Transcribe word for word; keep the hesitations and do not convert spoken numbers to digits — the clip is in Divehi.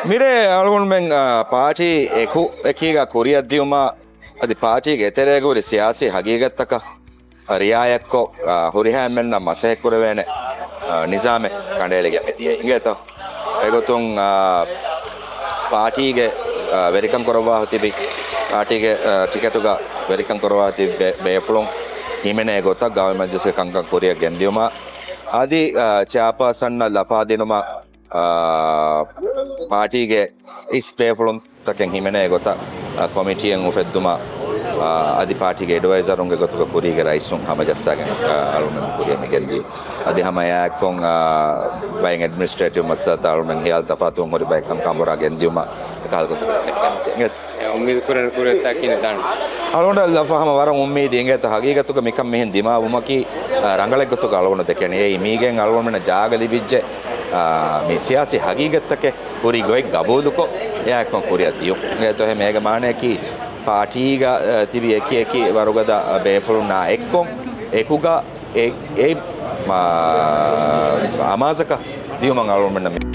މިރޭ އަޅުގަނޑުމެން، އާ، ޕާޓީ އެކު އެކީގަ ކުރިއަށް ދިޔުމާ އަދި ޕާޓީގެ އެތެރޭގަ ހުރި ސިޔާސީ ހަގީގަތްތަކަށް ރިއާޔަތްކޮށް، އާ، ހުރިހާ އެންމެންނަށް މަސައްކަތް ކުރެވޭނެ، އާ، ނިޒާމެއް ކަނޑައެޅިގެން މިދިޔަ އިނގޭތޯ. އެގޮތުން، އާ، ޕާޓީގެ، އާ، ވެރިކަން ކުރައްވާ ތިބި، ޕާޓީގެ، އާ، ޓިކެޓުގަ ވެރިކަން ކުރައްވާ ތިބި ބޭ-، ބޭފުޅުން ހިމެނޭ ގޮތަށް ގައުމީ މަޖިލިސްގެ ކަންކަން ކުރިއަށް ގެންދިޔުމަށް އަދި، އާ، ޗެއާޕާސަންނަށް ލަފާ ދިނުމަށް، އާ، ޕާޓީގެ އިސް ބޭފުޅުން ތަކެއް ހިމެނޭ ގޮތަށް، އާ، ކޮމިޓީއެއް އުފެއްދުމަށް، އާ، އަދި ޕާޓީގެ އެޑްވައިޒަރުންގެ ގޮތުގަ ކުރީގެ ރައީސުން ހަމަޖައްސާގެން، އާ، އަޅުގަނޑު ކުރިއަށް މިގެންދީ. އަދި ހަމަ އެއާއެއްކޮށް، އާ، ބައެއް އެޑްމިނިސްޓްރޭޓިވް މައްސަލަތައް އަޅުގަނޑު ހިޔާލު ތަފާތުވުން ހުރި ބައެއް ކަންކަން ބުރާ ގެންދިޔުމަށް އެކަހަލަ ގޮތަކަށް އެ، އުއްމީދު ކުރަން ކުރިއަށް ތައްކީދު ދާން. އަޅުގަނޑަށް ލަފާ ހަމަ ވަރަށް އުއްމީދު އިނގޭތަ ހަގީގަތުގަ މިކަން މިހެން ދިމާވުމަކީ، އާ، ރަނގަޅެއް ގޮތުގަ އަޅުގަނޑު ދެކެނީ. އެއީ މީގެން އަޅުގަނޑުމެންނަށް ޖާގަ ލިބިއްޖެ، އާ، މި ސިޔާސީ ހަގީގަތްތަކެއް ހުރި ގޮތް ގަބޫލުކޮށް، އެއާއެކު ކުރިއަށް ދިޔުން. އެ ތޮހެ މޭގެ މާނަޔަކީ، ޕާޓީގަ، އަ، ތިބި އެކި އެކި ވަރުގަދަ، އަ، ބޭފުޅުންނާ އެއްކޮށް، އެކުގަ އެ، އެ، މާ، އަމާޒަކަށް ދިޔުމަށް އަޅުގަނޑުމެންނަށް މި